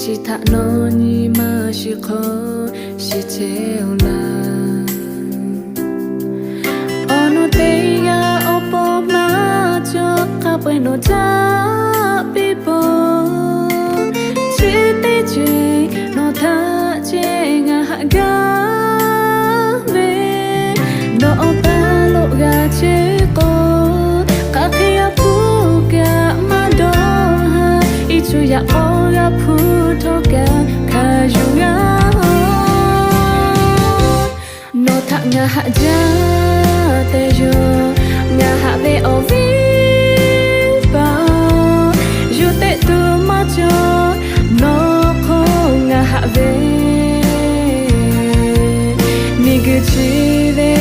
Chi htaꞈ nawˬ nyi ma shiˍ hk'aw shiˍ chehˇ-oˬ laˇ. Awˬ nu teˇ g'aˇ awˬ pon maˇ cawˬ hk'a peu-eˬ nawˬ caˇ piˇ peuˬ. Chi teˇ ceuˬ nawˬ htaꞈ ceh ngaˬ haꞈ gaˇ ve, nawˬ awˬ pa lo g'a chehˇ k'o, hk'aˬ hk'e g'a hpuˇ kaꞈ maˇ dawˇ haˍ. Iˉ cuˇ yaꞈ k'aw g'a hpuˇ htawˇ kaꞈ hkanˍ yuˬ g'a-oˬ. Nawˬ htaꞈ ngaˬ haꞈ jaˇ tehꞈ yawˇ, ngaˬ haꞈ ve awˬ viˉ paˍ, yuˬ tehꞈ tuˬ maˇ cawˬ nawˬ hk'oˆ ngaˬ haꞈ ve. Miˬguiˬ chi ve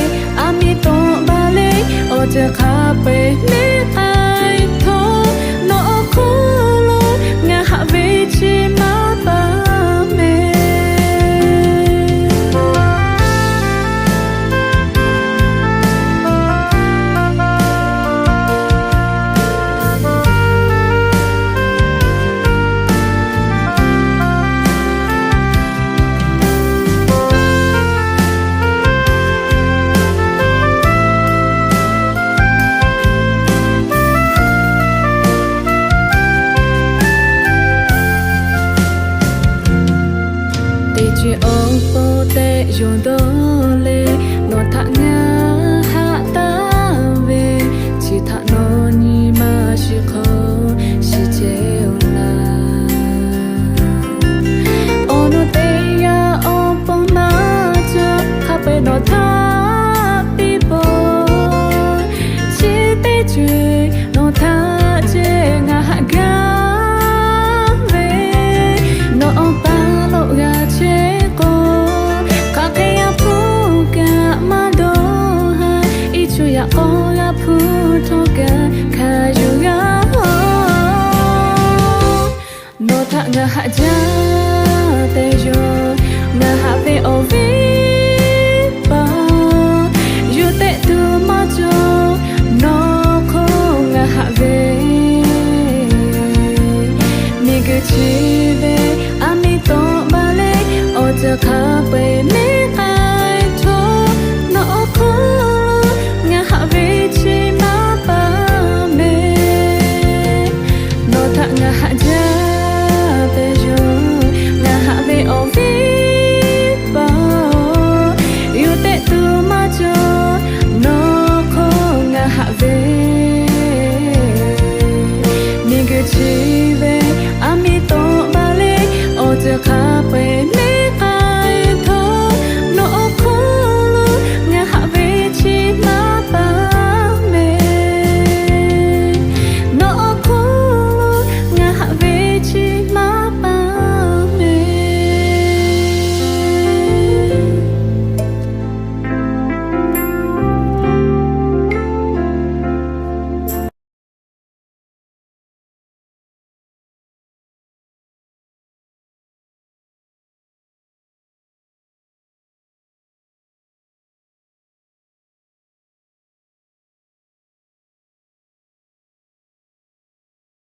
aˬ miˍ tawˆ baˬ le, awˬ ceuˬ hk'a peu-eˬ neˇ k'ai htawˇ, nawˬ awˬ hk'oˆ lo ngaˬ haꞈ ve chi maˇ paˍ mehˍ. Teˇ ceuˬ awˬ pon tehꞈ yonˍ dawˇ leh, nawˬ htaꞈ ngaˬ haꞈ taˍ ve, chi htaꞈ nawˬ nyi ma shiˍ hk'aw shiˍ chehˇ-oˬ laˇ. Awˬ nu teˇ g'aˇ awˬ pon maˇ cawˬ hk'a peu-eˬ nawˬ htaꞈ piˇ peuˬ. Chi teˇ ceuˬ nawˬ htaꞈ ceh ngaˬ haꞈ gaˇ ve, nawˬ awˬ pa lo g'a chehˇ k'o, hk'aˬ hk'e g'a hpuˇ kaꞈ maˇ dawˇ haˍ. Iˉ cuˇ yaꞈ k'aw g'a hpuˇ htawˇ kaꞈ hkanˍ yuˬ g'a-oˬ. Nawˬ htaꞈ ngaˬ haꞈ jaˇ tehꞈ yawˇ, ngaˬ haꞈ ve awˬ viˉ paˍ, yuˬ tehꞈ tuˬ maˇ cawˬ nawˬ hk'oˆ ngaˬ haꞈ ve. Miˬguiˬ chi ve aˬ miˍ tawˆ baˬ le, awˬ ceuˬ hk'a peu-eˬ neˇ k'ai htawˇ, nawˬ awˬ hk'oˆ ngaˬ haꞈ ve chi maˇ paˍ mehˍ. Nawˬ htaꞈ ngaˬ haꞈ jaˇ tehꞈ yawˇ, ngaˬ haꞈ ve awˬ viˉ paˍ, yuˬ tehꞈ tuˬ maˇ cawˬ nawˬ hk'oˆ ngaˬ haꞈ ve. Miˬguiˬ chi ve aˬ miˍ tawˆ baˬ le, awˬ ceuˬ hk'a